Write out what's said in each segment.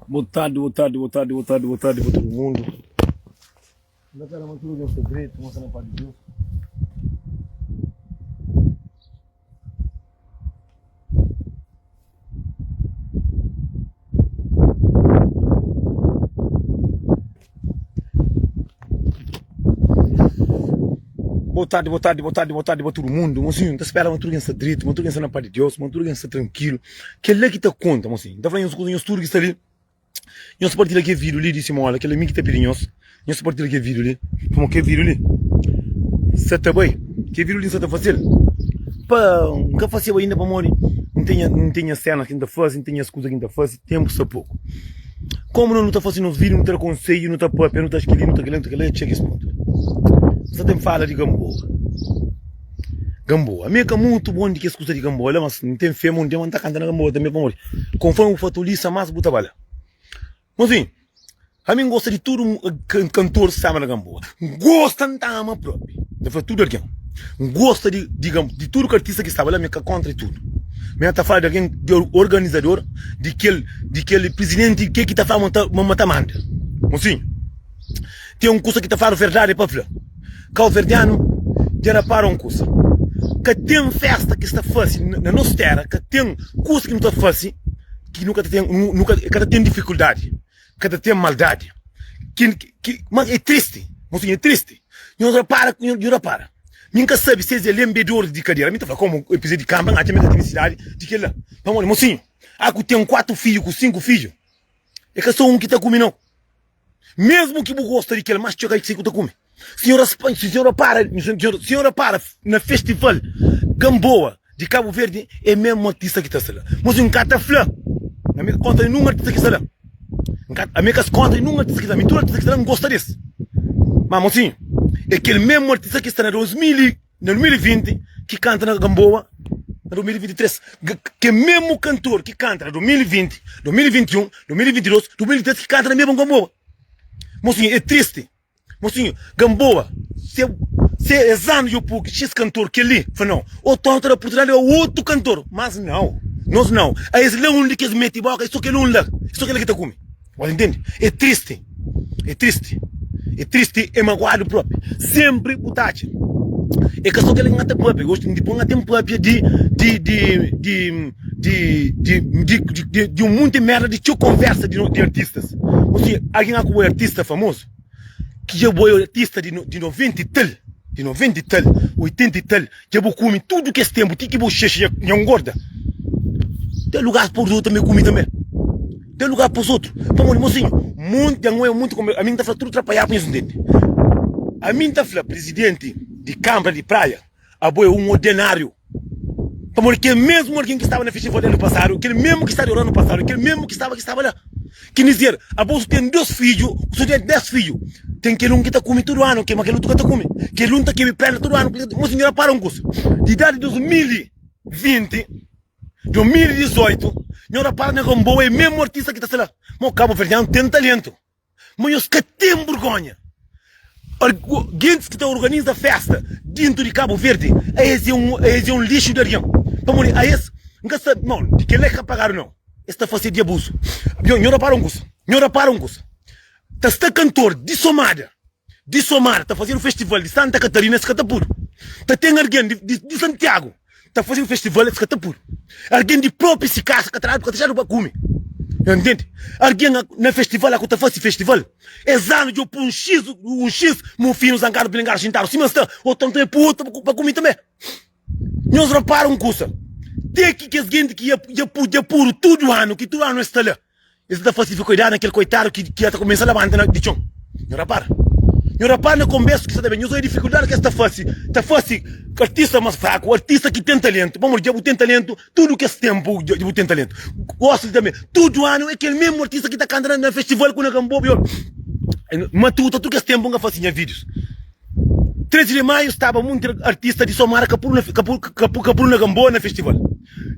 Boa tarde, boa tarde, boa tarde, boa tarde, boa tarde pa tudu mundu. N ta ma tudu algen sta dretu, ma sta na paz di Deus. Boa tarde, boa tarde, boa tarde, boa tarde pa tudu mundu. Mosinhu, N ta spera ma tudu algen sta dretu, ma tudu algen sta na paz di Deus, ma tudu algen sta trankilu. Kel-la ki ta konta, mosinhu. N ta fla nhos kuza, nhos tudu ki sta li. Nhos partilha kel vídiu li di Simola, kel ami ki ta pidi nhos. Nhos partilha kel vídiu li, pamodi kel vídiu li sa ta bai. Kel vídiu li N sa ta faze-l pa N ka faseba inda pamodi N ten N ten nhas sénas ki N ta faze, N ten nhas kuza ki N ta faze, ténpu sta poku. Komu nos nu ta faze nos vídiu, nu ta da konsedju, nu ta pâpia, nu ta kel-li, nu ta kel-la, nu ta kel-la, txega es pontu li. N sa ten fala di Gamboa. Gamboa. Mi é ka mutu bon di kes kusa di Gamboa la, mas N ten fe ma un dia ma N ta kanta na Gamboa tanbe, pamodi konformi bu fatulisa mas bu ta ba la. Mozinhu, ami N gosta di tudu kantoris ki staba na Gamboa. N gosta, N ta ama propi. N ta fla tudu algen, N gosta di di tudu ki artista ki staba la, mi ka kontra di tudu. Mi na ta fala di algen, di organizador, di kel di kel prizidenti, kel ki ta fla ma ta manda. Mozinhu, ten un kusa ki ta fladu verdadi pa fla. Kauverdianu dja rapara un kusa, ka ten festa ki sta fase na nos tera, ka ten kusa ki nu ta fase ki nu ka ta ten, nu ka ta ten difikuldadi, ka ta ten maldadi. Ki, ki, ma é tristi, mosinhu, é tristi. Nhos rapara, nhos rapara. Mi N ka sabe si es é lenbedor di kadera. Mi ta fla, komu é prizidenti di kanbra, N atxa ma el ka ten nisidadi di kel-la. Pamodi, mosinhu, a ku ten 4 fidju ku 5 fidju, é ka so un ki ta kume, nau. Mesmu ki bu gosta di kel mas txeu ka ki ku ta kume. Sinhora sinhora para sinhora para na festival Gamboa di Cabo Verde é mesmu artista ki ta sta la. Mas un ka ta fla ami ka kontra ninhun artista ki sta la. Ami ka kontra ninhun artista ki sta la. Mi tudu artista ki sta la N gosta des. Ma mosinhu é kel mesmu artista ki sta na 2000 Na 2020 ki kanta na Gamboa na 2023 kel mesmu kantor ki kanta na 2020, 2021, 2022, 2023 ki kanta na mesmu Gamboa. Mosinhu é tristi. Mosinhu Gamboa se se es anu dja pui xis kantor kel-li fla nau otu anu ta da oportunidadi a otu kantor mas nau nos nau a es la undi ki es meti boka é so kel un la é so kel la ki ta kume. Bo ta intende? É tristi, é tristi, é tristi, é maguadu propi. Sempri bu ta atxa. É ka so kel ki N ta papia, gosi dipôs N ten papia di di di di di di di di di un monti merda di txeu konversa di di artistas. Ô si algen a ku bo é artista famozu, ki dja bo é artista di di 90 i tal, di 90 i tal, 80 i tal, Dja bu kume tudu kes tenpu ti ki bu xexi dja ngorda. Da lugar pa os otu tanbe kume tanbe. Da lugar pa os otu. Pamodi, mosinhu, monti dja N oia monti konbe. Ami N ta fla tudu trapaiadu pa nhos ntende. Ami N ta fla prizidenti di kanbra di praia, abo é un ordenariu. Pamodi kel mesmu algen ki staba na festival di anu pasadu, kel mesmu ki sta di anu pasadu, kel mesmu ki staba ki staba la. Ki dizer, abo su ten dos fidju, su ten des fidju, ten kel un ki ta kume tudu anu, ma kel otu ka ta kume. Kel un ta kebe perna tudu anu. Mo sinhora para un kusa. Di idadi 2020, 2018, nho rapara na Gamboa é mesmu artista ki ta sta la. Mo kabuverdianu ten talentu. Ma nhos ka ten burgonha. Gentis ki ta organiza festa dintu di Kabu Verdi, aes é un, aes é un lixu di algen. Pamodi aes, N ka sabe, nau, di kel-la é ka pagadu nau. Es ta fase di abuzu. Nho, nho rapara un kusa, nho rapara un kusa. Ta sta kantor di Somada, di Somada ta fazedu festival di Santa Katarina, es ka ta pudu. Ta ten algen di, di, di Santiagu ta faze un festival es ka ta pudi argen di propi si kasa ka ta ka ta dexadu pa kume nha ntende argen na festival la ku ta fase festival es anu djo pui un xis un xis mufinu zankadu pilingadu xintadu sima sta otu anu pui otu pa kume tanbe nhos rapara un kusa te ki kes genti ki dja dja puru tudu anu ki tudu anu es sta la Es ta fase fikoidadu na kel koitadu ki ki ta kumesa labanta na di txon. Nhu rapara. Nhu rapara na konbersu ki sta ta ben. Nhos oja difikuldadi ki es ta fase, ta fase artista mas fraku, artista ki ten talentu. Pamodi dja bu ten talentu tudu kes tenpu dja bu ten talentu. Gosi li tanbe, tudu anu é kel mesmu artista ki ta kanta na na festival ku na Gamboa. Matuta tudu kes tenpu N ka fase nha videos. 13 di maiu staba munti artista di Somada ka pudu na ka pudu ka pudu na Gamboa na festival.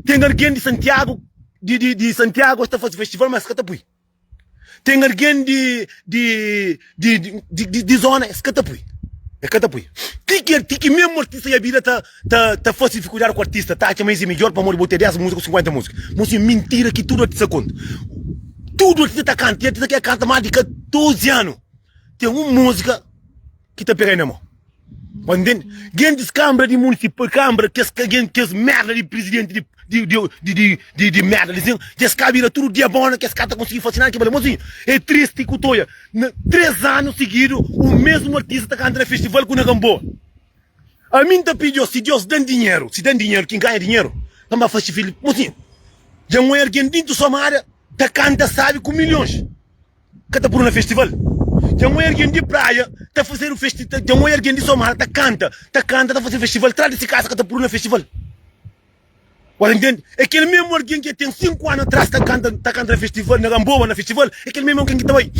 Ten algen di Santiagu di di di Santiago es ta faze festival ma es ka ta pui. Ten algen di di di di di di zona es ka ta pui. Es ka ta pui. Ti ki ti ki mesmu artista ya bira ta ta ta faze dificuldade ku artista, ta atxa ma es é midjor pamodi bo ten 10 múzika ku 50 múzika. Mosi mintira ki tudu artista konta. Tudu artista ta kanta, e artista ki kanta más di 14 anu ten un múzika ki ta pega-i na mô. Bo ntende? Gentis kanbra di munisipal, kanbra, kes kes merda di prizidenti di di di di di di merda li sin, dja es ka bira tudu diabona ki es ka ta konsigi fase nada ki bale. Mozinhu, é tristi ku toia. Na 3 anu sigidu, un mesmu artista ta kanta na festival ku na Gamboa. Ami N ta pidi Deus, si Deus da-m dinheru, si da-m dinheru, ki N ganha dinheru, pa N ba fase fili. Mozinhu, dja N oia algen dintu Somada ta kanta sabi ku milhons. Ka ta pudu na festival. Dja N oia algen di Praia ta fazedu festi, dja N oia algen di Somada ta kanta, ta kanta, ta faze festival tras di si kasa ka ta pudu na festival. Bo ta ntende? É kel mesmu algen ki ten 5 anu atras ta kanta, ta kanta na festival, na Gamboa, na festival, é kel mesmu algen ki ta bai.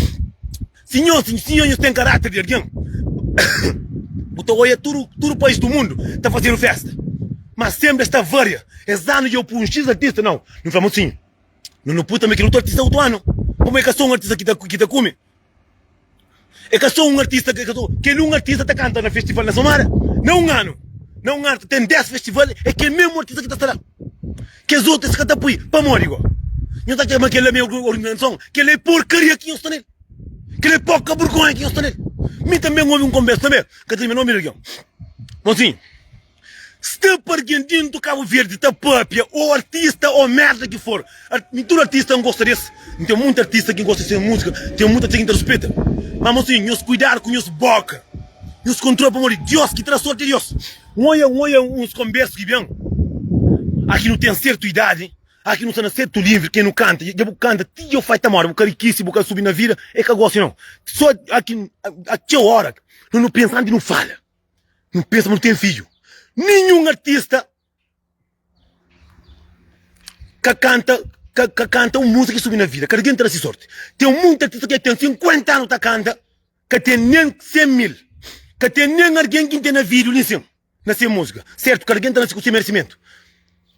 Si nhos, si nhos ten karáter di algen, bu ta oia tudu, tudu país du mundu ta fazedu festa. Mas senpri es ta varia. Es anu dja bu pui un X artista? Nau. Nu fla, mosinhu, nu nu pui tanbe kel otu artista otu anu. Pamodi é ka so un artista ki ta, ki ta kume. É ka só un artista, é ka só, kel un artista ta kanta na festival na Somada, na un anu, na un anu ten 10 festival, é kel mesmu artista ki ta sta la. Kes otu es ka ta pui, pamodi go? Nhos ta atxa ma kel la mesmu organizason, kel la é porkaria ki nhos sta nel. Kel la é poka burgonha ki nhos sta nel. Mi tanbe N obi un konbersa tanbe, ka ta nomi di algen. Mosinhu. Sta pa argen dentu Cabo Verde ta papia ou artista ou merda ki for Mi tudu artista ngosta des N ten munti artista ki ngosta ses musica ten munti artista ki N ta rispeta Ma mosinhu nhos kuidadu ku nhos boka nhos kontrola pamodi Dios ki tra sorti é Dios N oia N oia uns konbersu ki ben Aki nu ten sertu idadi Aki nu sta na sertu livri ke nu kanta Dja bu kanta ti dja bu fai ta mori bu ka rikisi bu ka subi na vida e ka gosi nau So aki a txeu ora nu nu pensa antis nu fala. Nu pensa ma nu ten fidju. Ninhun artista ka kanta ka, ka kanta un múzika ki subi na vida. Kada algen ta da si sorti. Ten munti artista ki ten 50 anu ta kanta, ka ten nen 100 mil. Ka ten nen algen ki ten na vídiu li sin, na se múzika. Sertu, kada algen ta nase ku se meresimentu.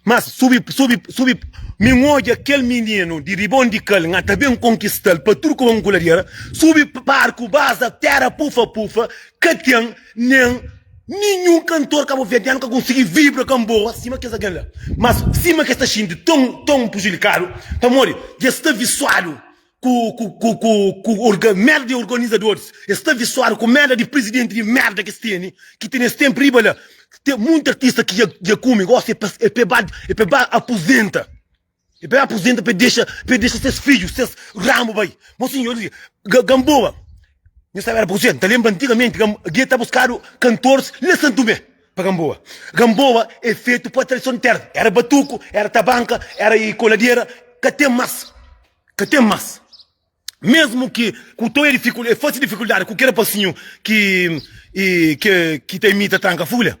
Mas subi, subi, subi, mi N odja kel mininu di Ribon di Kal, N ta ben konkista-l pa tudu kobon ku ladera, subi barku, baza tera pufa pufa, ka ten nen ninhun kantor kabuverdianu ka konsigi vibra kanboa sima kes algen la. Mas sima kes ta xinti ton, ton prejudikadu, pamodi dja sta visuadu ku ku ku ku ku orga merda di organizadoris es sta visuadu ku merda di presidenti di merda ki es tene ki tene senpri riba la ten munti artista ki dja dja kume gosi é pa é pa ba é pa ba apuzenta é pa apuzenta pa dexa pa dexa ses fidju ses ramu bai mosinhu ga gamboa Nhos ta era pa ta lenbra antigamenti gia ta buskadu kantoris la Santumé pa Gamboa. Gamboa é fetu pa tradison di terra. Era batuku, era tabanka, era koladera, ka ten mas. Ka ten mas. Mesmu ki ku toia dificuldadi, fasi difikuldadi ku kel rapasinhu ki ki ki ta imita tranka fulha,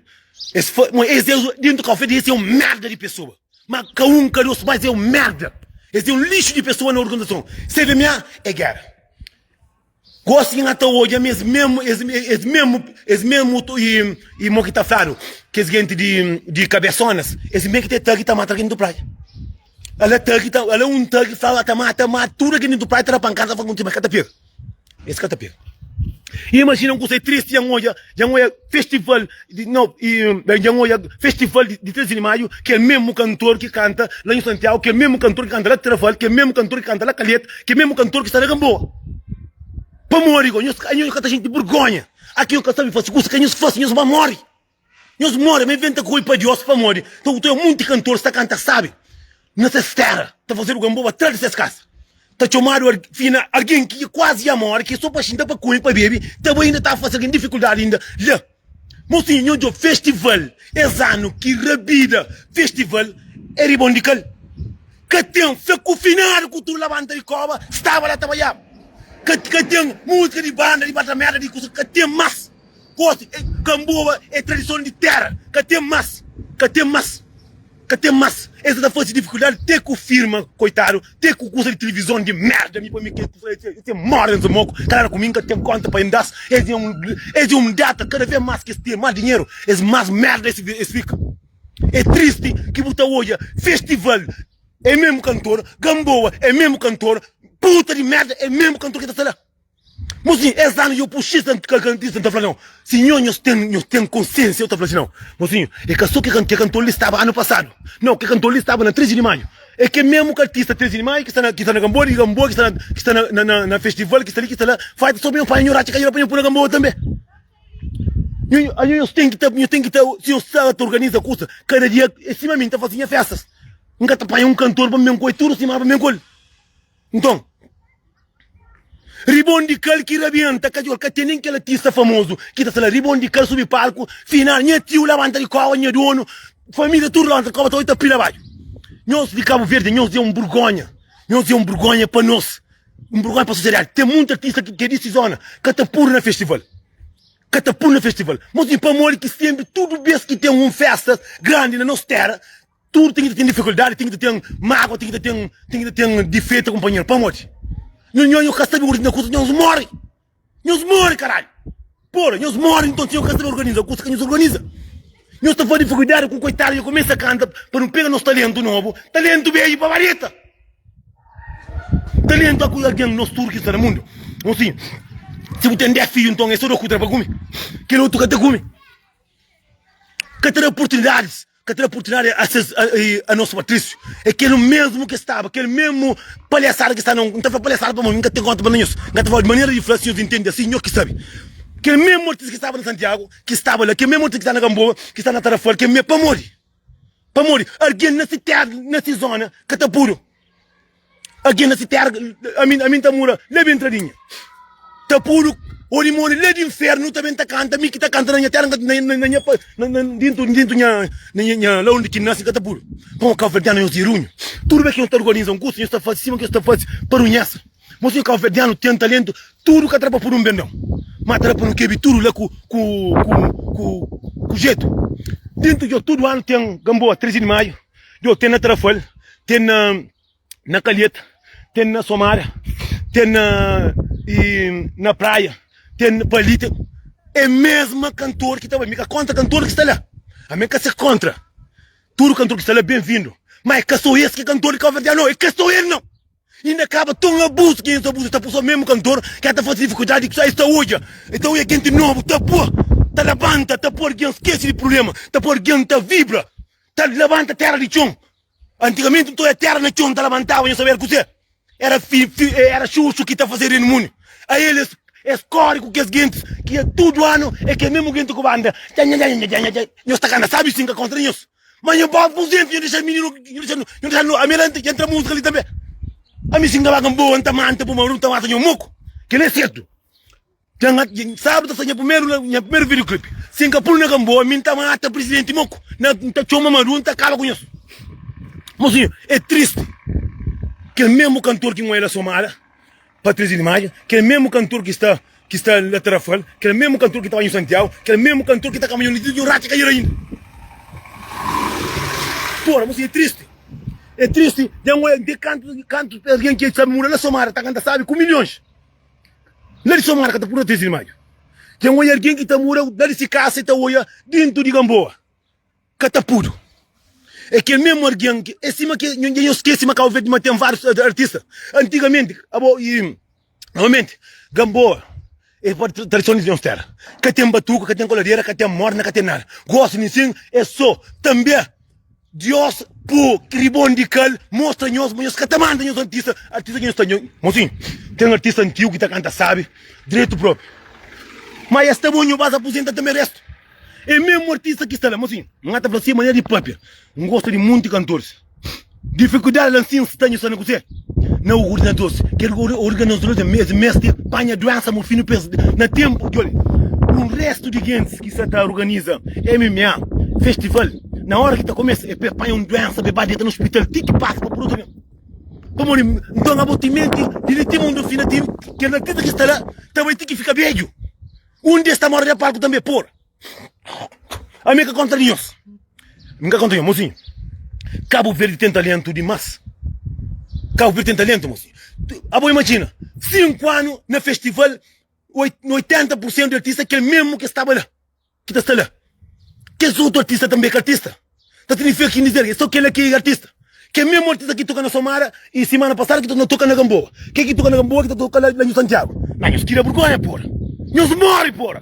es fa, es é dentu kau fedi, es é un merda di pesoa. Ma ka un, ka dos, mas é un merda. Es é un lixu di pesoa na organizason. CVMA é gera. Gosi N ta odja ma es mesmu, es es mesmu, es mesmu i i mo ki ta fladu kes genti di di kabesonas, es mesmu ki ta tagi ta mata algen di praia. Ala tagi ta ala un tagi fla ta mata mata tudu algen di praia ta da pankada ta fla ma ka ta pega. Es ka ta pega. Imajina un kusa é tristi dja N odja dja N odja festival di no i dja N odja festival di 13 di maiu kel mesmu kantor ki kanta la Nhu Santiagu, kel mesmu kantor ki kanta la Tarrafal, kel mesmu kantor ki kanta la Calheta, kel mesmu kantor ki sta na Gamboa. Pamodi go, nhos nhos ka ta xinti burgonha? Aki nhos ka sabi fasi kusa ke nhos fasi, nhos ba mori. Nhos mori, ma inventa koi pa Dios pamodi ta ten munti kantor sta kanta sabi na ses tera, ta fazedu Gamboa tras di ses kasa. Ta txomadu fina algen ki kuazi ya mori, ki so pa xinta pa kume, pa bebe, ta bai inda ta fasi algen difikuldadi inda la. Mosinhu, nho djo festival es anu ki rabida festival é ribon di kal? Ka ten fla ku finadu ku tudu labanta di koba staba la ta baiaba. Ka ka ten múzika di banda di bata merda di kusa ka ten mas. Gosi kanboba é tradison di tera ka ten mas ka ten mas. Ka ten mas es ta fase difikuldadi te ku firma koitadu te ku kusa di tilivizon di merda mi pa mi ke kusa es é more nsa moku kalada ku mi nka ten konta pa N das es é un es é un data kada vez mas ki es ten mas dinheru es mas merda es es fika é tristi ki bu ta odja festival é mesmu kantor gamboa é mesmu kantor puta di merda é mesmu kantor ki ta sta la. Mosinhu, es anu yo puxis ta kantista ta fla nau, sinhor nhos ten nhos ten konsiensia yo ta fla si nau. Mosinhu, e ka so ke ke kantor li staba anu pasadu, nau ke kantor li staba na 13 di maiu. É kel mesmu ki artista 13 di maiu ki sta na ki sta na Gamboa di Gamboa ki sta na ki sta na na na festival ki sta li ki sta la fai so pa nho panha nho ratxa kadera pa nho pui na Gamboa tanbe. Nho nho nhos ten ki ta nho ten ki ta si nhos sta ta organiza kusa kada dia é sima mi N ta fasi nha festas N ka ta panha un kantor pa N ben ku el tudu simana pa N ben ku el. Nton Ribon di kal ki rabienta ka djol ka ten nen kel artista famozu ki ta sta la Ribon di kal subi palku final nha tiu labanta di koba nha donu familia tudu labanta di koba ta oi ta pila badju Nhos di Kabu Verdi nhos é un burgonha nhos é un burgonha pa nos un burgonha pa sosiedadi ten munti artista ki é di si zona ka ta puru na festival ka ta puru na festival mos di pamodi ki senpri tudu bes ki ten un festa grandi na nos tera Tudu ten ki ta ten difikuldadi, ten ki ta ten mágua, ten ki ta ten, ten ki ta ten difeitu kunpanheru. Pamodi? Nho, nho, nho ka sabe organiza kusa, nhos móre. Nhos móre, karalhu. Pora, nhos móre, nton, si nho ka sabe organiza kusa, ka nhos organiza. Nhos ta faze difikuldadi ku koitadu, nho kumesa kanta pa nu pega nos talentu nobu, talentu bedju pa vareta. Talentu a ku algen, nos tudu ki sta na mundu. Mosinhu, si bu ten 10 fidju, nton é so 2 ku tra pa kume, kel otu ka ta kume. Ka ta da oportunidadis, ka ta da oportunidadi a ses, a, a nosso Patrício. É kel mesmo que staba, kel mesmo palhaçada que sta na, N ta fla palhaçada pamodi N ka ten konta pa nhos. N ka ta fla di manera di fla si nhos intende asi, nhos ki sabe. Kel mesmo artista ki staba na Santiago, ki staba la, kel mesmo artista ki sta na Gamboa, ki sta na Tarrafal, kel mesmo, pamodi? Pamodi algen na si terra, na si zona ka ta pudu. Algen na si terra, ami, ami N ta mura la ben Entradinha. Ta pudu o dimoni la di infernu ta ben ta kanta, mi ki ta kanta na nha terra, na, na, na nha, na, na, dintu, dintu nha, na nha, nha, la undi ki N nasi, N ka ta pudu. Pamodi kauverdianu nhos di runhu. Tudu bes ki nhos ta organiza un kusa, nhos ta fasi sima ki nhos ta fasi pa runhesa. Mosinhu kauverdianu ten talentu, tudu ka ta da pa pudu un bendon, ma ta da pa nu kebi tudu la ku, ku, ku, ku, ku jetu. Dintu djo tudu anu ten Gamboa 13 di Maiu, djo ten na Tarrafal, ten na na Calheta, ten na Somada, ten na i na Praia, ten pa li, ten é mesma kantor ki ta bai. Mi ka kontra kantor ki sta la, ami N ka ser kontra tudu kantor ki sta la, ben vindu, ma é ka so es ki é kantor di kauverdianu, no, é ka so el no. Inda kaba ton abusu ki es abusu ta pusa mesmu kantor ki ta fasi difikuldadi ki es ta odja es ta odja kenti nobu ta pua ta labanta ta pua algen skesi di prublema ta pua algen ta vibra ta labanta tera di txon antigamenti nton tera na txon ta labantaba nhos saber kuse era fi fi era xuxu ki ta fase renmuni a eles es kori ku kes gentis ki tudu anu é kel mesmu genti ku banda nhos ta kanta sabi sin ka kontra nhos. Ma nhu bota pa ausenti, nhu dexa mininu, nhu dexa, nhu dexa nu, ami la nta entra múzika li tanbe. Ami si N ka ba Gamboa, N ta manta bu maru, N ta mata nhu moku. Kel-li é sertu. Dja N sábadu ta sai nha primeru, nha primeru videoclip. Si N ka pul na Gamboa, mi N ta mata prizidenti moku. Na, N ta txoma maru, N ta kaba ku nhos. Mosinhu, é tristi. Kel mesmu kantor ki N oia la Somada. Pa 13 di Maio, kel mesmu kantor ki sta ki sta la Tarrafal, kel mesmu kantor ki ta ba Nhu Santiagu, kel mesmu kantor ki ta kaba Nhu Lidia, Nhu Ratxa ka ira inda. Pora, mosi, é tristi. É tristi, dja N oia, N ten kantu, kantu algen ki sabi mura la Somada ta kanta sabi ku milhons. La di Somada ka ta pura 13 di Maio. Dja N oia algen ki ta mura la di si kasa i ta oia dintu di Gamboa. Ka ta pudu. É kel mesmu algen ki é sima ki nho dja nho skese ma Cabo Verde ma ten várius artista. Antigamenti, abo i normalmenti Gamboa é pa tradison di nos tera. Ka ten batuka, ka ten koladera, ka ten morna, ka ten nada. Gosi ninsin é so tanbe Dios pu ribon di kal mostra nhos ma nhos ka ta manda nhos artista, artista ki nhos ta nho mosinhu ten artista antigu ki ta kanta sabi dretu propi. Ma es ta bon nho bas apuzenta tanbe restu. É mesmu artista ki sta la. Mosinhu, N ka ta fla si manera di papia. N gosta di munti kantoris. Difikuldadi la nsin sta nhu sta na kuzê? Na organizadoris. Kel organizadoris es meste panha duensa mofinu pa es na tenpu. Djobe, un restu di gentis ki sta ta organiza MMA, festival, na ora ki ta kumesa, é pa es panha un duensa pa es ba deta na ospital ti ki pasa pa pur otu algen. Pamodi, nton abo timenti di li ti mundu fina, ti kel artista ki sta la ta bai ti ki fika bedju. Un di es ta mora na palku tanbe, por. Ami ka kontra di nhos. N ka kontra nhos, mosinhu. Kabu Verdi ten talentu dimas. Kabu Verdi ten talentu, mosinhu. Abo imajina, 5 anu na festival, 80 por sentu di artista kel mesmu ki staba la, ki ta sta la. Kes otu artista tanbe ka artista. Ta signifika ki dizer é so kela ki é artista. Kel mesmu artista ki toka na Somada e simana pasada ki ta toka na Gamboa. Kel ki toka na Gamboa ki ta toka la Nhu Santiagu. Ma nhos kria burgonha pora. Nhos mori pora.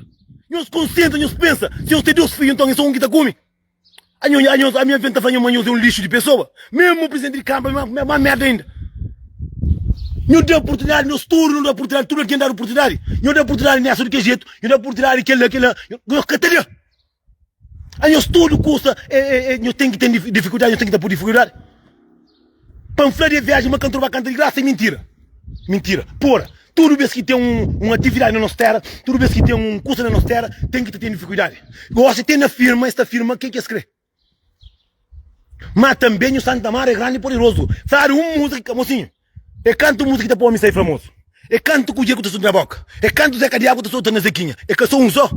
Nhos konsentra, nhos pensa. Si nhos ten 2 fidju nton é so un ki ta kume. Anho, anho, ami avia ta fla nho ma nho é un lixu di pesoa. Mesmu presidenti di kanpa, ma merda inda. Nho da oportunidadi, nos tudu nu da oportunidadi, tudu algen dadu oportunidadi. Nho da oportunidadi nessa di ke jetu, nho da oportunidadi kel-la, kel-la, nho ka ta da. Anhos tudu kusa, é, é, é, nho ten ki ten difikuldadi, nho ten ki ta pui difikuldadi. Pa N fla di viaji ma kantor ba kanta di grasa é mintira. Mintira. Pora, tudu bes ki ten un, un atividadi na nos tera, tudu bes ki ten un kusa na nos tera, ten ki ta ten difikuldadi. Gosi ten na firma, es ta firma ke ki es kre. Ma tanbe nhu Santa Mara é grandi i poderozu. Fladu un múzika, mosinhu, é kantu múzika ki ta poi omi sai famozu? É kantu kudjer ku ta soti na boka? É kantu Zeka Diabu ku ta sota na Zekinha? É ka so un so?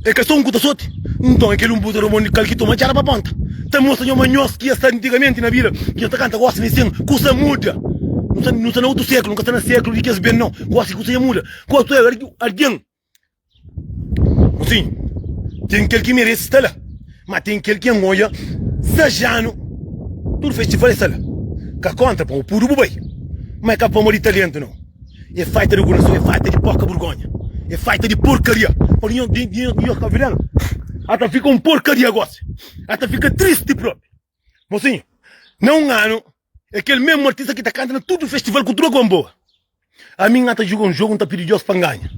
É ka so un ku ta soti? Nton é kel un buta romon di kal ki toma txada pa ponta. Ta mostra nho ma nhos ki ya sta antigamenti na bida, ki nhos ta kanta gosi nen sen kusa muda. Nu sta nu sta na otu sekulu, nu ka sta na sekulu di kes ben nau. Gosi kusa ya muda. Gosi algen Mosinhu, ten kel ki merese sta la, ma ten kel ki angoia sajanu. Tudu festival e sta la. Ka kontra pa bu pudu bu bai, ma e ka pamodi talentu nau. E falta di organason, e falta di poka burgonha, e falta di porkaria. Pamodi nho, di, di, nho kabuverdianu ata fika un porkaria gosi, ata fika tristi propi. Mosinhu, na un anu e kel mesmu artista ki ta kanta na tudu festival ku tudu Gamboa. Ami N ta juga un jogu, N ta pidi Deus pa N ganha.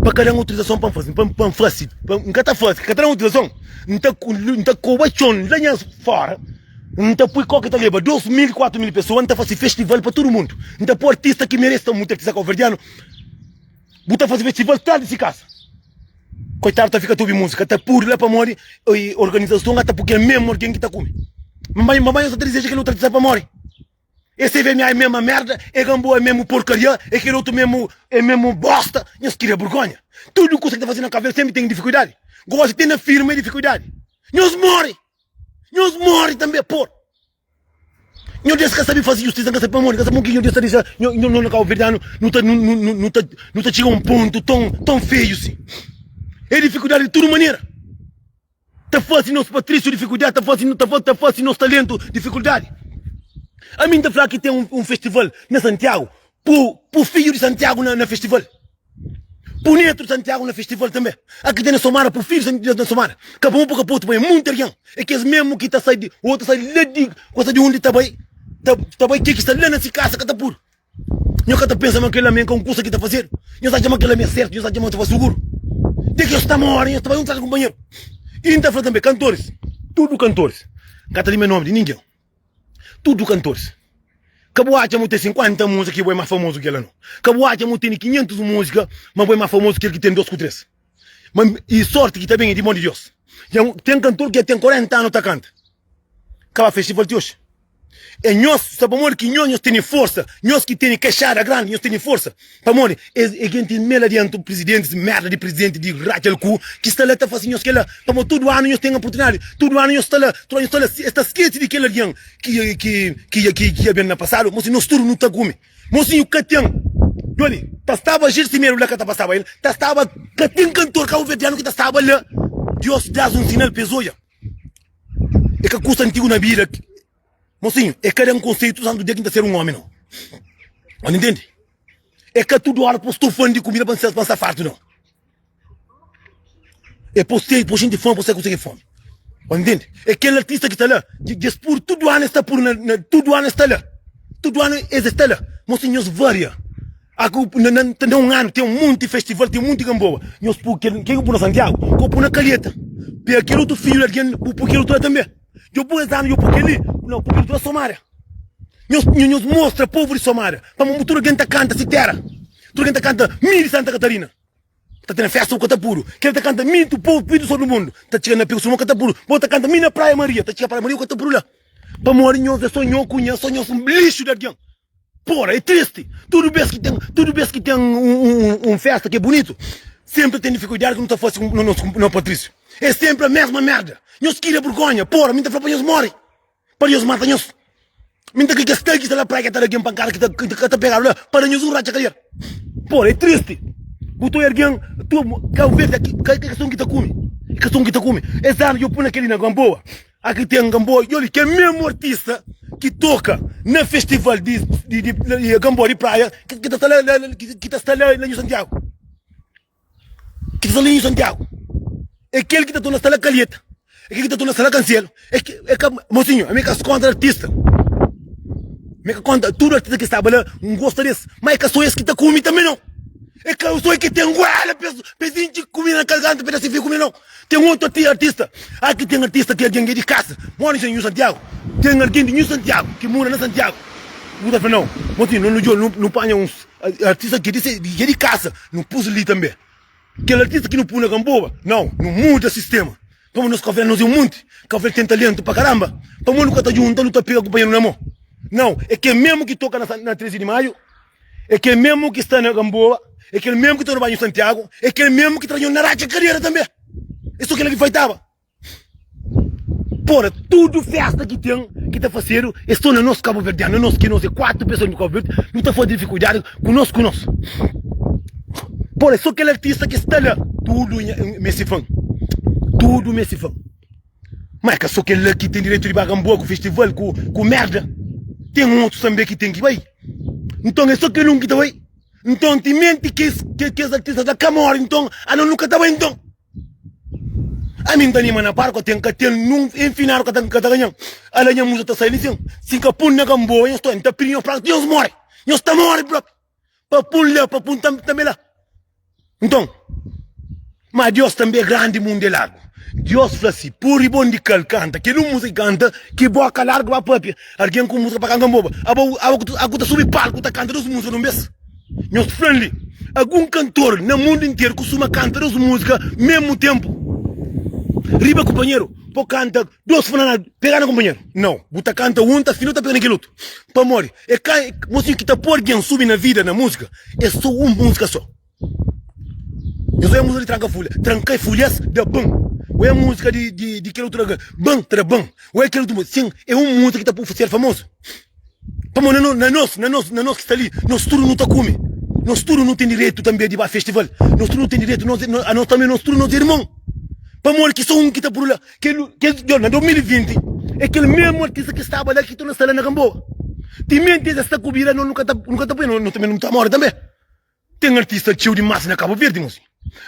Pa ka da-m autorizason pa N fase, pa N fase, N ka ta fase, ka ta da-m autorizason, N ta, N ta koba txon la nha fora, N ta pui koki ta leba 2 mil, 4 mil pesoa, N ta fase festival pa tudu mundu. N ta pui artista ki merese, ta mutu artista kauverdianu, bu ta fase festival tras di si kasa. Koitadu ta fika ta obi múzika, ta pudi la pamodi organizason ta pui kel mesmu algen ki ta kume. Mamai, mamai nhos ta dizeja kel otu artista pa móre. E CVMA é mesma merda, e Gamboa é mesmu porcaria, e kel otu mesmu é mesmu bosta. Nhos kria burgonha. Tudu kusa ki ta faze na Cabo Verde sempre ten difikuldadi. Gosi ten na firma é difikuldadi. Nhos more! Nhos more tanbe, por. Nhos Deus ka sabe faze justisa, ka sabe pamodi, ka sabe pamodi ki Nhos Deus ta dexa nho nho na Cabo Verdeanu nu ta nu nu nu ta nu ta txiga un pontu ton ton feiu si. É difikuldadi di tudu manera. Ta fase nos patrício difikuldadi, ta fase ta fase ta fase nos talentu difikuldadi. Ami N ta fla ki ten un, un festival na Santiagu, pu pu fidju di Santiagu na na festival. Pu netu di Santiagu na festival tanbe. Aki ten na Somada, pu fidju di na Somada. Ka pa un pu ka pa otu, pa é munti algen. É kes mesmu ki ta sai di, otu ta sai la di, gosta di undi ta bai, ta ta bai ke ki sta la na si kasa ka ta pudu. Nho ka ta pensa ma kel-la me ka un kusa ki ta fazedu. Nho ta atxa ma kel-la me é sertu, nho ta atxa ma ta fase suguru. Dja ki nhos ta móre, nhos ta bai un tras di kunpanheru. I N ta fla tanbe, kantoris, tudu kantoris, N ka ta limia nomi di ningen, tudu kantoris, ka bu atxa ma bu ten 50 múzika ki bo é más famozu ki kel-la, nau. Ka bu atxa ma bu tene 500 múzika ma bo é más famozu ki kel ki ten dos ku tres. Ma i sorti ki ta ben é di mon di Deus. Dja ten kantor ki dja ten 40 anu ta kanta, ka ba festival ti oxi. É nhos, sta pamodi ki nhos, nhos tene forsa, nhos ki tene kexada grandi, nhos tene forsa. Pamodi es é genti mel adiantu, prizidentis, merda di prizidenti di ratxa-l ku, ki sta la ta fase nhos kela. Pamodi tudu anu nhos ten oportunidadi, tudu anu nhos sta la, tudu anu nhos sta la. Es ta skese di kel algen ki, ki, ki, ki, ki dja ben na pasadu. Mosi, nos tudu nu ta kume. Mosinhu ka ten. Doli, ta staba Gil Simeru la ka ta pasaba el, ta staba, ka ten kantor kabuverdianu ki ta staba la. Dios das un sinal pa es odja. É ka kusa antigu na bida. Mosinhu, é ka da-m konseitu tudu santu dia ki N ta ser un omi, nau. Ô, ntende? É ka tudu ora pa sta fã di kumida pa N sta fartu, nau. É pa ser, pa xinti fome, pa ser konsigi fome. Ô, ntende? É kel artista ki sta la, dja es puru, tudu anu es ta puru na, na, tudu anu es sta la. Tudu anu es sta la. Mosinhu, nhos varia. Na un anu ten munti festival, ten munti Gamboa. Nhos pu kel ki bu pui na Santiagu, ko pui na Calheta. Pega kel otu fidju di algen, bu pui kel otu la tanbe. Djo pui es anu, djo pui kel li, no pui kel otu la Somaria. Nhos nhos mostra povu di Somaria pamodi tudu algen ta kanta si tera. Tudu algen ta kanta mi di Santa Catarina. Ta tene festa bu ka ta pudu. Kel ta kanta mi tu povu pidu sobri mundu. Ta txiga na piku suma ka ta pudu. Bo ta kanta mi na Praia Maria, ta txiga Praia Maria bu ka ta pudu la. Pamodi nhos é so nho ku nha, so nhos lixu di algen. Pora, é tristi. Tudu bes ki ten, tudu bes ki ten un, un, un festa ki é bunitu, sempri ten difikuldadi ki nu ta fasi ku no, nos, no Patrício. É sempri a mesma merda. Nhos kria burgonha. Pora, mi ta fla pa nhos mori. Pa nhos mata nhos. Mi ta kre kes tal ki sta la praia ki ta da algen pankada ki ta, ki ta, ta pegadu la, pa da nhos un ratxa kader. Pora, é tristi. Bu ta oi algen, tu, Cabo Verde, aki, ka, ka son ki ta kume. Ka son ki ta kume. Es anu djo pui na kel li na Gamboa. Aki ten Gamboa i oli kel mesmu artista ki toka na festival di di di Gamboa di praia ki ta sta la la ki ta sta la na Nhu Santiagu ki ta sta la Nhu Santiagu é kel ki ta torna sta la Calheta. É kel ki ta torna sala kanselu. É ki, é ka, mosinhu, ami ka kontra artista. Mi ka kontra tudu artista ki staba la, N gosta des. Ma é ka so es ki ta kume tanbe nau. É ka so es ki ten guela pa es, pa es intxi kumida na garganta pa es da se fidju kume nau. Ten otu artista, aki ten artista ki algen ki é di kasa, mora na Nhu Santiagu. Ten algen di Nhu Santiagu ki mora na Santiagu. Bu ta fla nau, mosinhu, no no no panha uns artista ki é di kasa, no pus li tanbe. Kel artista ki nu pui na Gamboa, nau, nu muda sistema. Pamodi nos Cabo Verde nos é un monti. Cabo Verde ten talentu pa karamba. Pamodi nu ka ta djunta, nu ta pega kunpanheru na mo? Nau, é kel mesmu ki toka na 13 di Maiu, é kel mesmu ki sta na Gamboa, é kel mesmu ki ta na Banhu Santiagu, é kel mesmu ki ta na ratxa kadera tanbe. É so kila ki faitaba. Pora, tudu festa ki ten, ki ta fasedu, é so na nos kabuverdianu, na nos ki nos é 4 pesoa di Kabu Verdi, nu ta faze difikuldadi ku nos ku nos. Pora, é so kel artista ki sta la, tudu meste fan, tudu meste fan. Ma é ka so kel la ki ten direitu di ba Gamboa ku festival, ku, ku merda. Ten otus tanbe ki ten ki bai. Nton é so kel un ki ta bai. Nton, timenti kes, kes artista la ka more, nton, anos nu ka ta bai nton. Ami N ta anima na barku até N ka ten nun enfinadu ka ta ka ta ganhan. Ala nha musa ta sai li sin. Si N ka pun na Gamboa nhos ta N ta pidi nhos praga ti nhos more. Nhos ta more propi. Pa pun la pa pun tanbe la. Nton, ma Dios tanbe é grandi mundu é largu. Dios fla si, pur i bon di kal kanta kel un musa ki kanta ki boka largu ba papia. Argen ku musa pa kanta Gamboa. Abo abo ku ta subi palku ta kanta dos musa nun bes. Nhos fla-m li, algun kantor na mundu interu kustuma kanta dos múzika mésmu ténpu? Riba kunpanheru, bo kanta dos funana pega na kunpanheru? Nau, bu ta kanta un ta fina, ta pega na kel otu. Pamodi? É ka mosinhu ki ta poi algen subi na vida na múzika, é sô un múzika sô. Nhos oia múzika di Tranka Fulha, Tranka Fulhas da bon. Oia múzika di di di kel otu la, bon, ta da bon. Oia kel otu, sin, é un múzika ki ta poi ser famozu. Pamodi na na nos, na nos, na nos ki sta li, nos tudu nu ta kume. Nos tudu nu ten direitu tanbe di ba festival. Nos tudu nu ten direitu, nos, anos tanbe nos tudu nos é irmon. Pamodi ki so un ki ta puru la? Kel, kel, djo, na 2020, é kel mesmu artista ki staba la ki torna sta la na Gamboa. Timenti es sta ku bida, nos nu ka ta, nu ka ta pui, nos tanbe nu ta more tanbe. Ten artista txeu dimás na Kabu Verdi, mosi.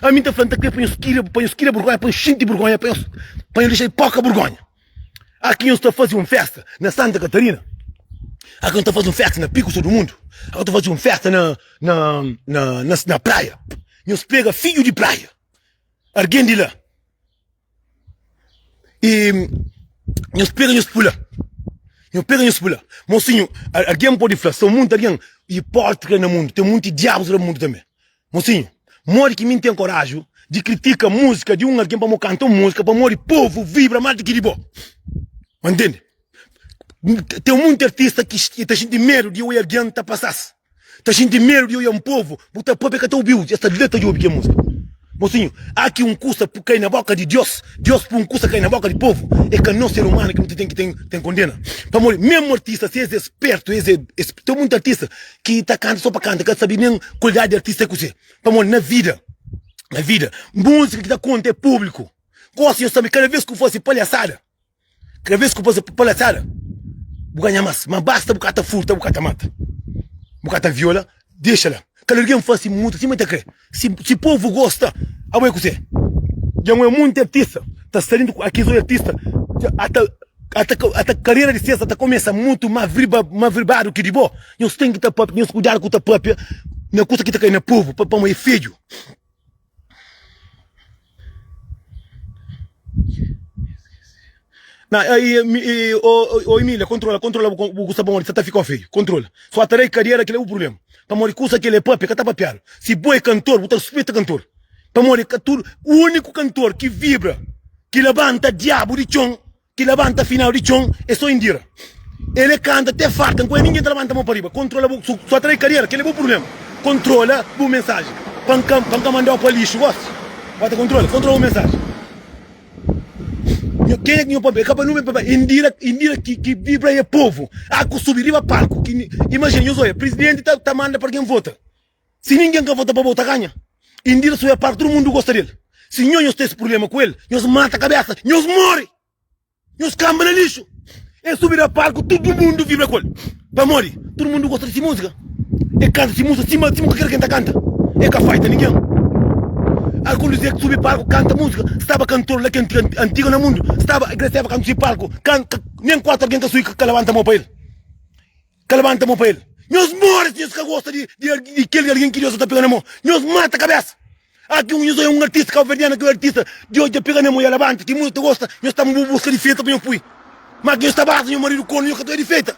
Ami N ta fla, N ta kre pa nhos kria, pa nhos kria burgonha, pa nhos xinti burgonha, pa nhos, pa nhos dexa di poka burgonha. Aki nhos ta faze un festa na Santa Katarina, aki nhos ta faze un festa na Piku Sul du Mundu, aki nhos ta faze un festa na, na, na, na, na praia. Nhos pega fidju di praia, argen di la. E nhos pega nhos pula. Nhos pega nhos pula. Mosinhu, algen pode fla, são munti algen hipócrita na mundu, ten munti diabus na mundu tanbe. Mosinhu, modi ki mi N ten koraju di kritika múzika di un algen pamo kanta un múzika pamodi povu vibra más di ki di bo? Ma ntende? Ten munti artista ki ta xinti medu di oia algen ta pasa-s. Ta xinti medu di oia un povu bu ta papia ka ta obiu, es ta la ta djobi ke musika. Mosinhu, a ki un kusa pu kai na boka di Dios, Dios pu un kusa kai na boka di povu, e ka nos ser umanu ki nu ta ten ki ten ten kondena. Pamodi mesmu artista si es e spertu, es e es ten munti artista ki ta kanta so pa kanta, ka sabi nen kualidadi di artista e kuse. Pamodi na vida, na vida, musika ki ta konta e publiku. Gosi nhos sabi kada vez ku fasi palhasada, Kada vez ku pasa palhaçada, bu ganha mas. Ma basta bu ka ta furta, bu ka ta mata, bu ka ta viola, dexa la. Kada algen fasi muta sima el ta kre. Si, si povu gosta, abo é kuse? Dja un é munti artista ta sta dentu akis oi artista ata ata ata karera di ses ata kumesa mutu ma vriba ma vribadu ki di bo. Nhos ten ki ta papia, nhos kudadu ku ta papia na kusa ki ta kai na povu pa pamo é fedju. Na, e, e, o, o Emília, controla, controla bu, bu kusa pamodi sa ta fika feio. Controla. Só ta dai cadeira, aquilo é o problema. Pamodi kusa que ele é papia, ka ta papiado. Se bo é cantor, bu ta respeita cantor. Pamodi ka tudo, o único cantor que vibra, que labanta diabo de txon, Ki labanta final di txon é so Indira. El é kanta te farta nkoe ninguém ta labanta mon pa riba. Kontrola bu su su atrai kadera kel é bu problema. Kontrola bu mensaji pa nka pa nka mandau pa lixu gosi. Ba ta kontrola kontrola bu mensaji. Nho kenha ki nho papia é ka pa nume pa Indira Indira ki ki vibra é povo. A ku subi riba palku ki imajina nhos oia presidenti ta ta manda pa algen vota. Si ningen ka vota pa bo, ta ganha. Indira sua parte, tudu mundu gosta del. Si nho nhos ten esse problema ku el, nhos mata kabesa, nhos more! Nhos kamba na lixu. El subi na palku, tudu mundu vibra ku el. Pamodi? Tudu mundu gosta di si musika. El kanta si musika sima sima kualker ken ta kanta. El ka faita ningen. Algun di ki subi palku kanta múzika staba kantor la ki antiga na mundu staba Gracia Eva kantu subi palku kan nen 4 algen ka subi ka labanta mô pa el ka labanta mô pa el nhos more si nhos ka gosta di di kel algen ki Deus ta pega na mô nhos mata kabesa aki un nhos oia un artista kabuverdianu ki artista Deus dja pega na mô ya labanta ki múzika ta gosta nhos ta buska difeita pa nhos pui ma ki nhos ta baza nhos maridu kornu nhos ka ta oia difeita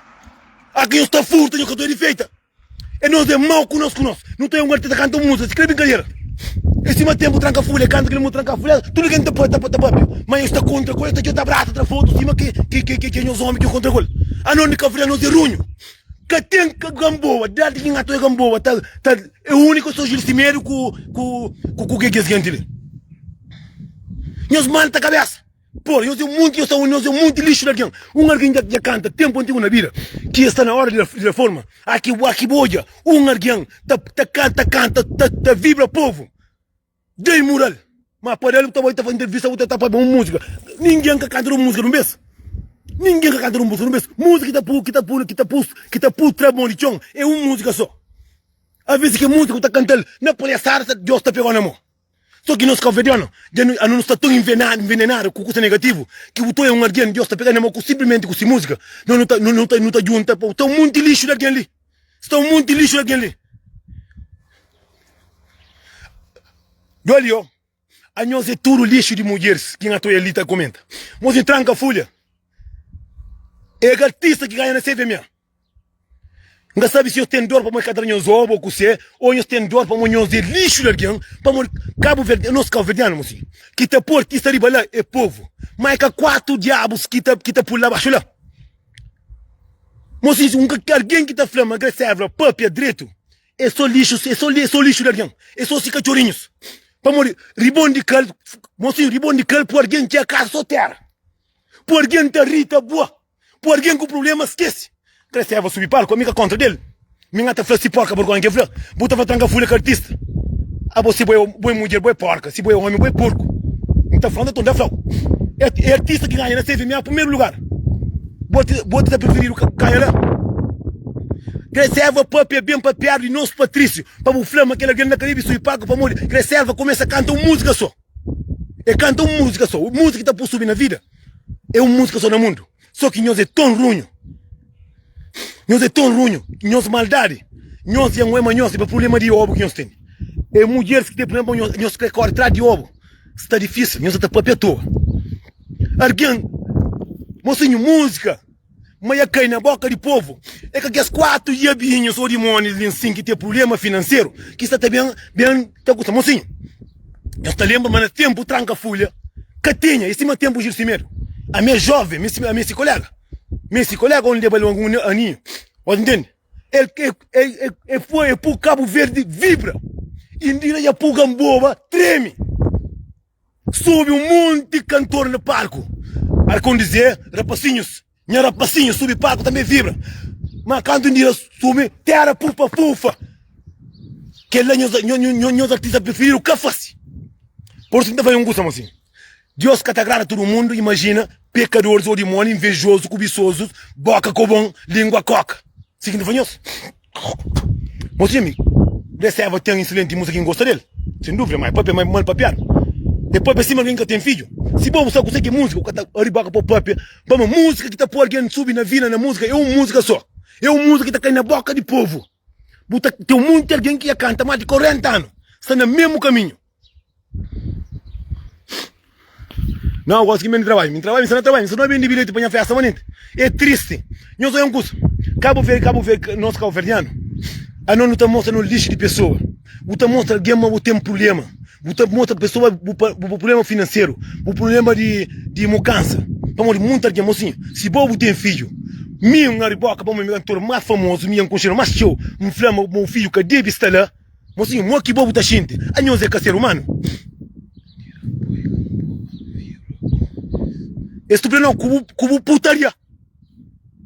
aki nhos ta furta nhos ka ta oia difeita. É nos é mau ku nos ku nos. Nu ta un artista kanta un múzika, si kre brinkadera. É sima tempu tranka fulha, kanta kel múzika tranka fulha, tudu ken ta ta ta papia. Ma nhos ta kontra ku el, ta txeu ta abrasa, tra fotu sima ke ke ke ke nhos omi ki kontra ku el. Anos di Kabu Verdi anos é runhu. Ka ten Gamboa, dadi ki ngatu é Gamboa, ta ta é úniku so Gil Simedo ku ku ku ku kes genti li. Nhos manta kabesa. Pô, nhos é un monti, nhos ta nhos é un monti lixu di algen. Un algen dja dja kanta tenpu antigu na bida ki es sta na ora di di reforma. Aki aki bu odja un algen ta ta kanta kanta ta ta vibra povu. Dai mural. Ma pa del bu ta bai ta fasi entrevista bu ta ta papia un musika. Ningen ka kanta un musika di un bes. Ningen ka kanta un musika di un bes. Musika ki ta pu ki ta pu ki ta pu ki ta pu tra mon di txon é un musika so. Avesi ki musika bu ta kantal na palhasada ta Deus ta pegau na mon. So ki nos kauverdianu dja nu anu nu sta ton invenenadu ku kusa negativu ki bu ta oia un algen Dios ta pega na mo ku simplimenti ku si musika no nu ta nu ta nu ta junta pa sta un munti lixu di algen li sta un munti lixu di algen li Djoli yo anhos é tudu lixu di mudjeris ki nha ta oia li ta komenta mosi tranka fulha é artista ki ganha na cvma. N ka sabe si nhos ten dor pamodi ka tra nhos obu ô kusé, ô nhos ten dor pamodi nhos é lixu di algen, pamodi Kabu Verdi, nos kauverdianu mosi, ki ta pô artista riba la é povu, má é ka 4 diabus ki ta ki ta pul la baxu la. Mosi, un ka algen ki ta fla ma Grace Évila pâpia dretu é sô lixu, é sô é sô lixu di algen, é sô si katxorinhus, pamodi ribon di kal, mosi, ribon di kal pô algen txia kasa sô tera, pô algen ta ri ta bua. Pô argen ku problema skese. Krese Eva subi palku ami ka kontra del. Mi nga ta fla si porka borgonha ke fla. Bu ta fla tranka fulha ka artista. Abo si bo é bo é mudjer bo é porka si bo é omi bo é porku. N ta fla nta ta flau. É artista ki ganha na CFMA primeiro lugar. Bo bo ta preferidu ganha la. Krese Eva papia bem papiadu di nos Patrício pa bu fla ma kel algen la ka debe subi palku pamodi Krese Eva kumesa kanta un múzika so. E kanta un múzika so. Múzika ki ta pô subi na vida. É un múzika só na mundu. Só ki nhos é ton runhu. Nhos é ton runhu. Nhos maldadi. Nhos é ma nhos é pa problema di obu ki nhos ten. É mudjeris ki ten problema pa nhos. Nhos kre kore tras di obu. Sta difísil. Nhos ta papia atoa. Argen, mosinhu, múzika. Ma ya kai na boka di povu. É ka kes 4 diabinhus ô dimónis li nsin ki ten prubléma finanseru ki sta ta ben ben ta kusa. Mosinhu, nhos ta lenbra ma na ténpu tranka fulha ka tinha, é sima ténpu Gil Simedu. Ami é jóven, mi ami é si koléga. Mi é si koléga, ô N leba-l algun aninhu. Ô ntende? El el el el foi el pui Kabu Verdi vibra. Indira dja pui Ganboba treme. Subi un monti kantor na palku. Arkon dizê, Rapasinhus, nha rapasinhus, subi palku tanbê vibra. Má kantu un dia subi, téra pufa pufa. Kel-la nhos, nhos, nhos artista prifiridu ka fase. Pur isu N ta fla un kusa, mosinhu, Deus ka ta agrada tudu mundu. Imajina pekadoris ô dimóni, invejozu, kubisozus, bóka kobon, língua kóka. Si ki N ta fla nhos. Mosinhu mi Reseva ten insilenti musa ki N gosta del, sen duvida, ma e papia ma mal papiadu. E papia sima algen ki ka ten fidju. Si bo bu sa kuse ki é musika, bu ka ta riba ka po papia. Pamodi musika ki ta po algen subi na vida na musika é un musika so. É un musika ki ta kai na boka di povu. Bu ta ten monti algen ki ya kanta mas di 40 anu sta na mesmu kaminhu. Não, gosto que menos trabalho. Me trabalho, me na trabalho, me não vende bilhete para minha festa, manente. É triste. Nós é um curso. Cabo Verde, Cabo Verde, nós Cabo Verdeano. A nós não tá mostra no lixo de pessoa. Bu tá mostra alguém, mas bu tem problema. Bu tá mostra pessoa bu, bu, bu problema financeiro, bu problema de de mucança. Pamodi muita alguém, mocinho, se bo bu tem filho, mi um ariboca, pa mi cantor mais famoso, mi um conselho mais show, me fla meu filho que deve estar lá. Mosinhu, mo ki bo bu ta xinti? Anhos é ka ser umanu? Es tu fla, ku bu, ku bu putaria.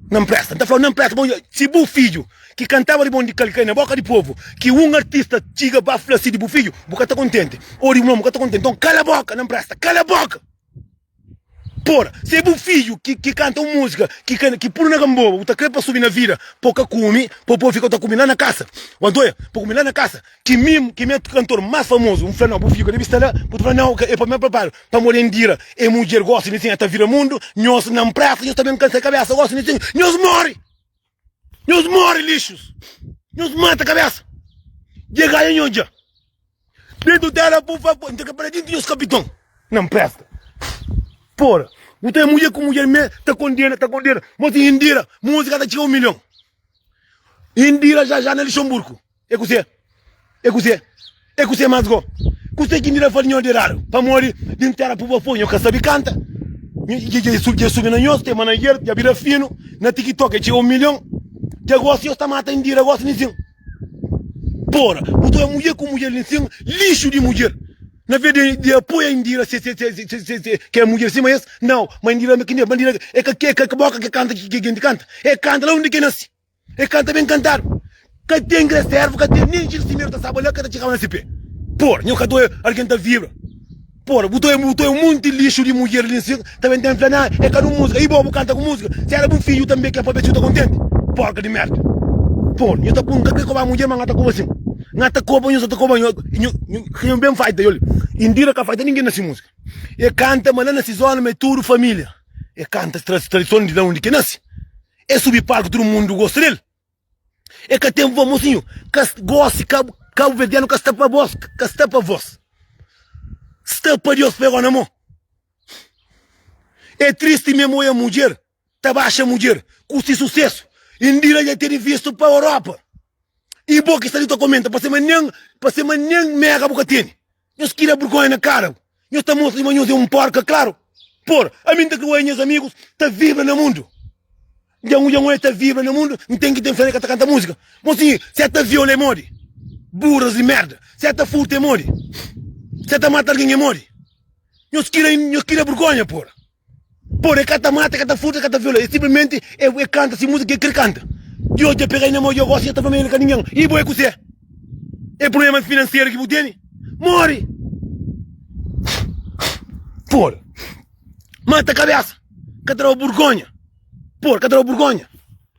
Nan presta. N ta flau, nan presta. Bon, si bu fidju ki kantaba di bon di kal kai na boka di povu, ki un artista txiga ba fla si di bu fidju, bu ka ta kontenti. Ô di bu mame, bu ka ta kontenti. Nton, kala boka, nan presta. Kala boka! Pora, se é bu fidju ki ki kanta un múzika ki ka ki puru na kanboba, bu ta kre pa subi na vida, po ka kume, po po fika ta kume la na kasa. Wa ntoia, po kume la na kasa. Ki mi, ki mi é kantor más famozu, N fla nau, bu fidju ka debe sta la, bu ta fla nau, é pa mi prepara, pamodi Indira é mudjer gosi di sin, el ta vira mundu, nhos na npresa, nhos ta ben kansa kabesa gosi di sin, nhos mori! Nhos mori lixus! Nhos mata kabesa! Dja ganha nhos dja! Dentu tera pu fa pu, N ta ka para dintu nhos kapiton na npresta! Pora, bu ta mudjer ku mudjer me ta kondena, ta kondena, mos Indira, musika ta txiga 1 milhon. Indira já já na Lixonburku. É kuzê? É kuzê? É kuzê más gó? Kuzê ki Indira fla nho di eradu? Pamodi di ntera pu pa fo nho ka sabe kanta. Nho dja dja subi dja subi na nhos tem manager dja bira finu na tiktok dja txiga 1 milhon dja gosi nhos ta mata Indira gosi ninsin. Pora bu ta oia mudjer ku mudjer ninsin lixu di mudjer na vez di di apoia Indira se se se se se se ke mudjer sima es nau ma Indira ma Indira é ka ke ka boka ke kanta ki genti kanta é kanta la undi ke nasi. E kanta ben kantadu. Ka ten reserva, ka ten nen jirsimeru ta staba la ka ta txigaba na si pe. Por, nho ka ta oia algen ta vibra. Por, bu ta oia, bu ta oia un monti lixu di mudjer li nsin, ta ben ten fla, na, e ka nu musika. I bo, bu kanta ku musika. Si era bu fidju tanbe ke papia si bu ta kontenti. Porka di merda. Por, nho ta pun, nka kre koba mudjer, ma nha ta koba sin. Nha ta koba, nho sa ta koba, nho, nho, nho, nho ben faita, oli. Indira ka faita ningen na si musika. E kanta ma la na si zona ma e tudu familia. E kanta tradison di la undi ke nasi. E subi palku tudu mundu gosta del. E ka ten voz mosinhu ka gosi kabu verdianu ka sta pa bos ka sta pa vos sta pa Deus pegau na mon. E tristi mesmu oia mudjer ta baxa mudjer ku si susesu Indira dja tene vistu pa Europa i bo ki sta li ta komenta pa sema nen pa sema nen mega bu ka tene. Nhos kria burgonha na kara bu. Nhos ta mostra ma nhos é un porka klaru. Por, ami N ta kria oia nhas amigus ta vibra na mundu. Dja un dja un oia ta vibra na mundu, N ten ki ten fé ka ta kanta musika. Mosinhu, si el ta viola é modi? Burras di merda. Si el ta furta é modi? Si el ta mata algen é modi? Nhos kria nhos kria burgonha por. Por, e ka ta mata, e ka ta furta, e ka ta viola, e simplesmenti e e kanta si musika ki e kre kanta. Dios dja pega-i na mo dja gosi dja ta fla ma el ka ningen. I bo é kuzê? É problema finanseru ki bu tene? Mori! Por, mata kabesa, ka ta da-u burgonha. Por, ka ta da-u burgonha.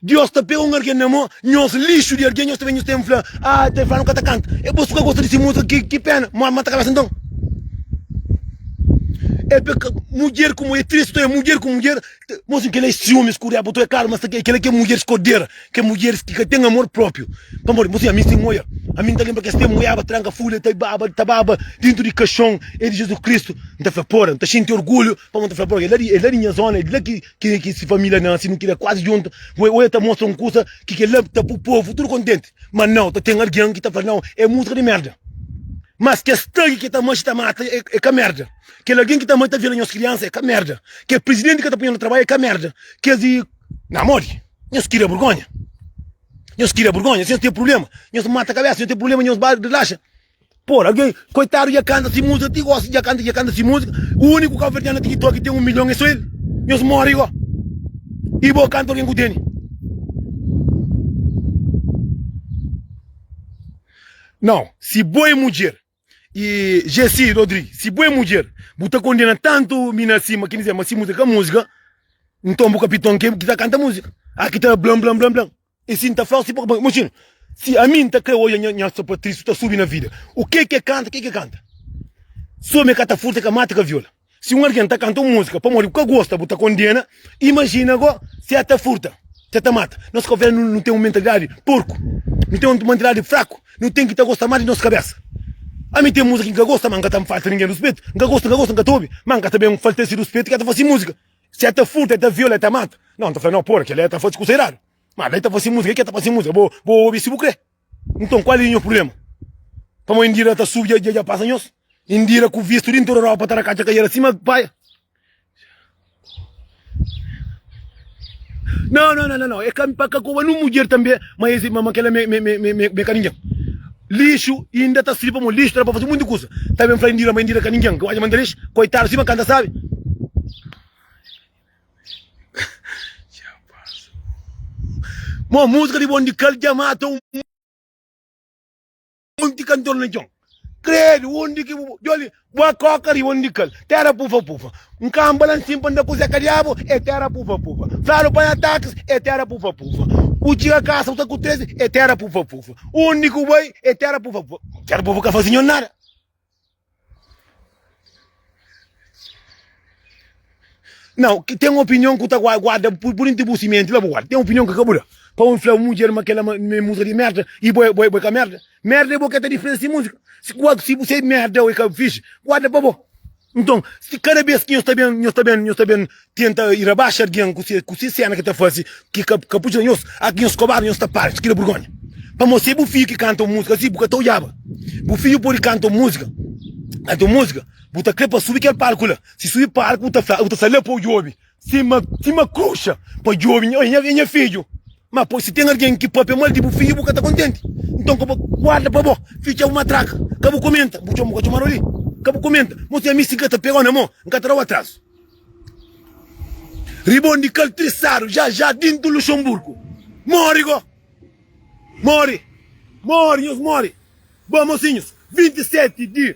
Dios ta pega un algen na mo, nhos lixu di algen, nhos ta ben nhos ten fla, ah, ten fla nu ka ta kanta. E bo su ka gosta di si múzika, ki, ki pena, ma mata kabesa nton. E pe ka, mudjer ku é tristi to é mudjer ku mudjer, mosin kela é siumis ku raiba, to é klaru, mas ta kela ki é mudjeris kodera, ke mudjeris ki ka ten amor propriu. Pamodi, mosin ami sin oia, ami nta lenbra kes tempu oiaba tranka fulha ta baba, ta baba dintu di kaxon é di Jesus Kristu, nta fla pora, nta xinti orgulhu, pamodi nta fla pora, é la di, é la di nha zona, é di la ki Ki ki si familia nasi nu kria kuazi djuntu Bo oia ta mostra un kusa ki kel-la ta pu povu tudu kontenti Ma nau, ta ten algen ki ta fla nau, é musika di merda Mas kes tagi ki ta maxi ta mata é é ka merda Kel algen ki ta maxi ta viola nhos kriansa é ka merda Kel prizidenti ki ta pui nhos na trabadju é ka merda Kes di Na modi? Nhos kria burgonha Nhos kria burgonha Si nhos ten prubléma nhos mata kabésa Si nhos ten prubléma nhos ba rilaxa Por, alguém, coitado dja canta si música ti gosi dja canta dja canta si música único cabo-verdiano na TikTok ki tem 1 milhão é só ele nhos morre go e bo canta alguém ku tene não si bo é mudjer e Jessy Rodrigues si bo é mudjer bu ta condena tanto mina sima ki dizer ma si música ka música nton bu capiton ki ta canta música ah ki ta blan blan blan blan E si N ta fla-u si pa Imajina, si ami N ta kre odja nha nha Patrício ta subi na vida, u ke ke kanta, ke ke kanta? So mi ka ta furta, ka mata, ka viola. Si un algen ta kanta un múzika pamodi bu ka gosta, bu ta kondena, imajina go si el ta furta, si el ta mata. Nos kabuverdianu nu ten un mentalidadi porku, nu ten un mentalidadi fraku, nu ten ki ta gosta más di nos kabésa. Ami ten múzika ki N ka gosta, ma N ka ta falta ningen ruspetu. N ka gosta, N ka gosta, N ka ta obi, ma N ka ta ben falta si ruspetu ki el ta fase múzika. Si el ta furta, el ta viola, el ta mata. Nau, N ta fla, nau, pora, kel-la el ta fase kusa eradu. Ma lei ta fase múzika, ke ta fase múzika? Bo, bo obi si bu kre. Nton, kual é nho prubléma? Pamodi Indira ta subi dja, dja pasa nhos. Indira ku vistu di interior Europa ta rakatxa kaiera sima paia. Não, não, não, não, não. É ka, pa ka koba num mudjer tanbe, ma esse, ma, ma kela me, me, me, me, me ka ninguém. Lixo inda ta sirbi pamodi lixo ta da pa faze munti kusa. Ta ben fla Indira ma Indira ka ninguém. Ke odja ma nta lixo? Koitadu sima kanta sabi. Mo música di bom di kal dja mata um monti cantor na txon. Credo, undi ki bu djoli bua koka riba undi kal Terra pufa pufa N kanba la nsin pa N da ku Zeka Diabu É terra pufa pufa Fladu panha taxi É terra pufa pufa Bu txiga kasa bu sta ku 13 É terra pufa pufa Undi ku bai É terra pufa pufa Terra pufa ka faze nho nada. Não, ki ten opinion ku ta guarda bu dintu bu simenti la bu guarda. Ten opinion ki ka bu da. Pa un fla mudjer ma kela ma música di merda e bo bo bo ka merda. Merda é bo ke ta diferensia si música. Si ku si bu se merda ou é ka fixe, guarda pa bo. Nton, si kada bes ki nhos ta ben, nhos ta ben, nhos ta ben tenta ir abaxa algen ku se ku se sena ki ta fase ki ka ka puxa nhos, a ki nhos kobadu nhos ta para, ki da burgonha. Pamodi se bu fidju ki kanta un música si bu ka ta odjaba. Bu fidju pode kanta un música, kanta un música, bu ta kre pa subi kel palku la. Si subi palku bu ta fla, bu ta sta la pa djobi, sima sima kruxa pa djobi, nha é nha fidju. Ma po si ten algen ki papia mal di bu fidju bu ka ta kontenti. Nton ka bu guarda pa bo, fitxa bu matraka, ka bu komenta, bu txoma bu ka txomadu li, ka bu komenta. Mo si ami si N ka ta pegau na mo, N ka ta dau atrazu. Ribon di kal trisadu já já dintu Luxemburgo. Mori go! Mori! Mori! Nhos mori! Bom, mocinhos, 27 di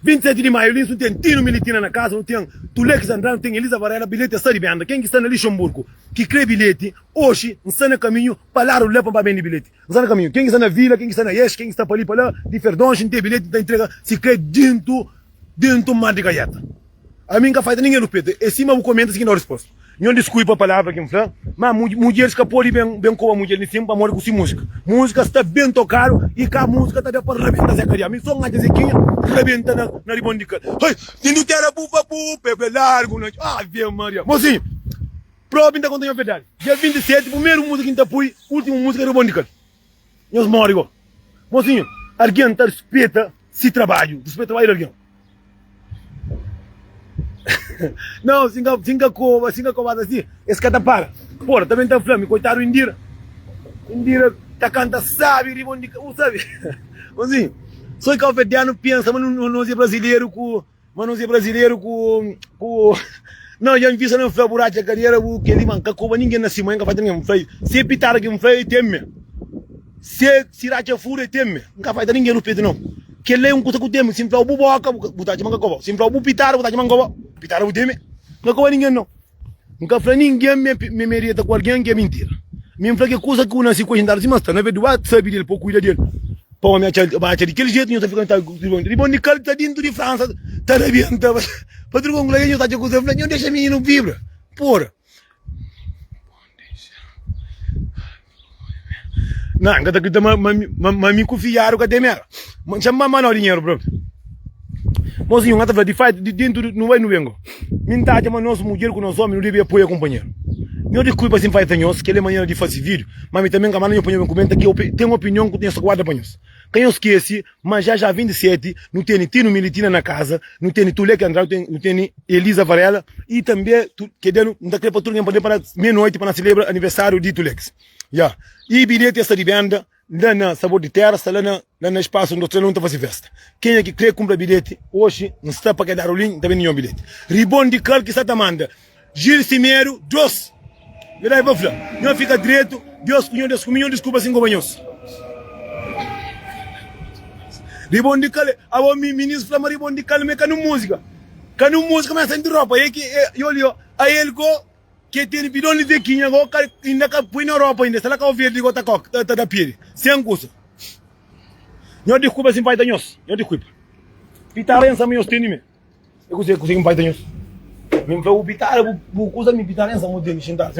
27 di maio li nu ten Tino Militina na kaza, nu ten Tulex Andrade, nu ten Elisa Varela, bilheti sta di benda. Ken ki sta na Lixemburgo ki kre bilheti, oxi N sta na kaminhu pa ladu la pa N ba bende bilheti. N sta na kaminhu. Ken ki sta na Vila, ken ki sta na Ex, ken ki sta pa li pa la di Ferdonxi, N ten bilheti, N ta entrega si kre dintu Dentu mar di gaieta. Ami N ka faita ningen ruspeta. É sima bu komenta si ki N dau risposta. Nho diskuipa palavra ki N fla, ma mudjeris ka pode ben ben koba mudjer li sin pamodi ku si musika. Musika sta ben tokadu i ka musika ta da pa rabenta Zé Kadia. Ami so N atxa Zekinha rabenta na na ribon di kal. Hai! Dintu tera bu fa bu pe pe largu na Ave Maria. Mosinhu, propi N ta konta nho verdadi. Dia 27 primeru musika ki N ta pui, ultimu musika ribon di kal. Nhos mori go. Mosinhu, algen ta rispeta si trabadju, rispeta trabadju di algen. Não, si nka, si nka koba, si nka kobata si, es ka ta para. Porra, também ta fla mi, koitadu Indira. Indira ta kanta sabi riba undi, u sabi. Mosinhu, só kauverdianu pensa ma nos é brasileru ku Ma nos é brasileiro ku ku Não, dja N visa na N fla bu ratxa kadera bu keli ma N ka koba ningen na si mãe N ka fata ningen N fla se é pitada ki N fla é tem me Se si ratxa furu é tem me N ka fata ningen ruspetu não Kela é un kusa ku tem Si N flau bu boka bu ta atxa ma N ka kobau Si N flau bu pitada bu ta atxa ma N kobau Pitada bu tem me N ka koba ningen não. N ka fla ningen ma mi deta ku algen ki é mintira. Mi N fla ki kusa ki ku nasi ku xintadu sima sta. Na vez di ba sabi del pa kuida del, pa omi atxa ba atxa di kel jetu, nho ta fika ta ribon di kal ta dintu di Fransa ta rabienta pa truka un kula nho ta atxa kusa fla nho dexa mininu vibra. Pora. Na, N ka ta kridita ma ma ma mi ku fiadu ka ten mera. N txama ma mandau dinheru propi. Mozinhu, N ka ta fla, di fatu, di dentu di nu bai nu ben go. Mi N ta atxa ma nos mudjer ku nos omi nu debe apoia kunpanheru. Nho diskulpa si N faita nhos, kel é manera di fase vídiu, ma mi tanbe N ka manda nho pa nho ben kumenta ki ten opinion ku nhos ta guarda pa nhos. Ka nhos skese ma já já 27 nu tene Tino Militina na kaza, nu tene Tuleke Andrade, nu tene Elisa Varela y tanbe ke dia nu ta kre pa tudu algen pa ben pa na meia noiti pa na selebra aniversáriu di Tulex. Ya. Y bilheti sta di benda la na Sabor di Terra, sta la na la na Espaço Industrial nu ta fase festa. Kenha ki kre kunpra bilheti oxi N sta pa kel dadu li N ta bende nho bilheti. Ribon di kal ki sta ta manda Gil Simedo 2. Verdadi pa fla, nho fika dretu, Deus ku nho, Deus ku mi, nho diskupa si N koba nhos. Ribon di kal, abo mi minis fla ma ribon di kal ma é ka nu múzika. Ka nu múzika ma é sa ropa, é ki é, oli ó, a el go ke tene bidon di zekinha go ka inda ka pui na ropa inda, sta la Kau Verdi go ta kok, ta ta da pidi, sen kusa. Nho diskupa si N faita nhos, nho diskupa. Pitara ensa ma nhos tene me. É kuzê, kuzê ki N faita nhos? Mi N fla bu pitara, bu, bu kusa mi pitara ensa ma bu tene xintadu.